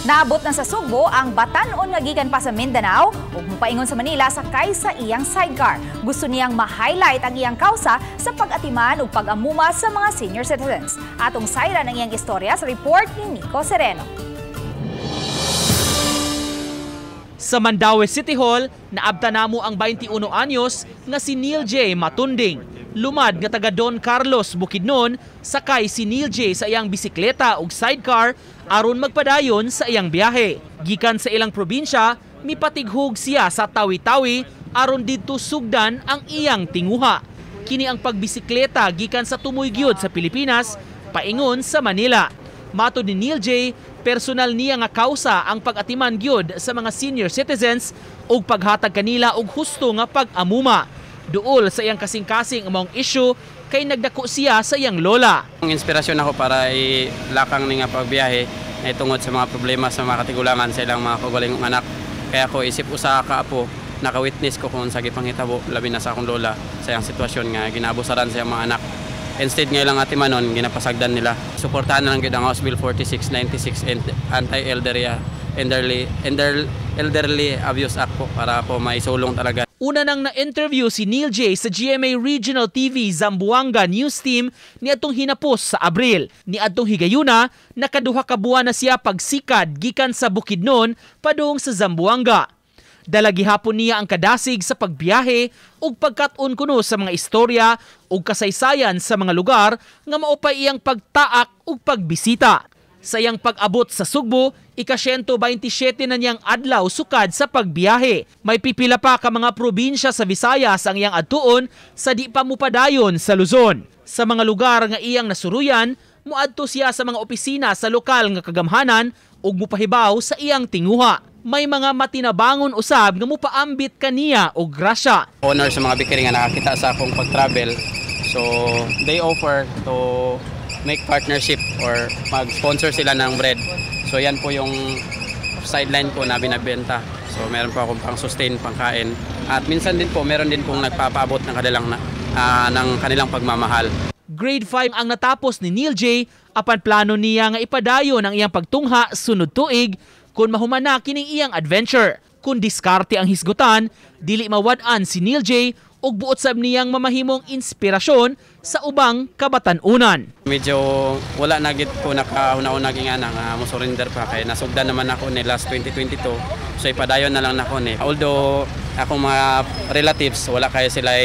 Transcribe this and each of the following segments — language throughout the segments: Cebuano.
Naabot na sa Sugbo ang batan-on nga gikan pa sa Mindanao ug mopaingon sa Manila sakay sa iyang sidecar. Gusto niyang ma-highlight ang iyang kausa sa pag-atiman ug pag-amuma sa mga senior citizens. Atong sayran ang iyang istorya sa report ni Nico Sereno. Sa Mandaue City Hall, naabta namo ang 21 anyos nga si Neil J. Matunding. Lumad nga taga Don Carlos, Bukidnon, sakay si Neil J. sa iyang bisikleta ug sidecar aron magpadayon sa iyang biyahe. Gikan sa ilang probinsya, mipatighog siya sa Tawi-Tawi aron didto sugdan ang iyang tinguha. Kini ang pagbisikleta gikan sa tumoy gyud sa Pilipinas paingon sa Manila. Matod ni Neil J., personal niya nga kausa ang pag-atiman gyud sa mga senior citizens ug paghatag kanila og husto nga pag-amuma. Duol sa iyang kasing-kasing among issue kay nagdako siya sa iyang lola. Ang inspirasyon ako para ilakang ni nga pagbiyahe ay tungod sa mga problema sa mga katigulangan sa ilang mga kaugalingong anak. Kaya ako isip usa ka apo, naka-witness ko kung sa gipanghitabo labi na sa akong lola sa iyang sitwasyon nga ginabusaran sa iyang mga anak. Instead nga ilang atimanon, ginapasagdan nila. Suportahan na lang gyud ang House Bill 4696 and Anti-Elderly Elderly, Elderly Abuse Act po para po maisulong talaga. Una nang na-interview si Neil J. sa GMA Regional TV Zamboanga News Team niadtong hinapos sa Abril. Niadtong higayuna, nakaduha ka buwan na siya pagsikad gikan sa Bukidnon padung sa Zamboanga. Dala gihapon niya ang kadasig sa pagbiyahe ug pagkat-on kuno sa mga istorya ug kasaysayan sa mga lugar nga maupay iyang pagtaak ug pagbisita. Sa iyang pag-abot sa Sugbo, ika-127 na niyang adlaw sukad sa pagbiyahe. May pipila pa ka mga probinsya sa Visayas ang iyang adtuon sa di pa mupadayon sa Luzon. Sa mga lugar nga iyang nasuruyan, muadto siya sa mga opisina sa lokal nga kagamhanan ug mupahibaw sa iyang tinguha. May mga matinabangon usab nga mupaambit kaniya og grasya. Honor sa mga bakery nga nakakita sa akong pag-travel. So they offer to make partnership or mag-sponsor sila ng bread. So yan po yung sideline ko na binabenta. So meron po akong pang-sustain, pangkain. At minsan din po meron din pong nagpapaabot ng kanilang pagmamahal. Grade 5 ang natapos ni Neil J. apan plano niya nga ipadayon ang iyang pagtungha sunod tuig kung mahuman na kining iyang adventure. Kung diskarte ang hisgutan, dili mawad-an si Neil J. ug buot sab niyang mamahimong inspirasyon sa ubang kabatan-unan. Medyo wala na gid ko nakahuna-huna nga nga mo surrender pa kay nasugdan naman ako ni last 2022. So ipadayon na lang nako ni. Although akong mga relatives wala kay sila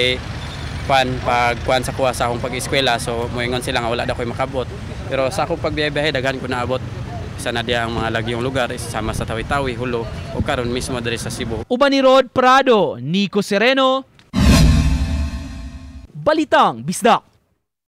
kwan pag kwan sa kuha sa akong pag-eskwela, so moingon sila nga wala daw ko'y makabot. Pero sa akong pagbiyahe daghan ko naabot. Isa na diya ang mga lagyong lugar, sama sa Tawi-Tawi, Jolo o karon mismo diri sa Cebu. Uban ni Rod Prado, Nico Sereno, Balitang Bisdak.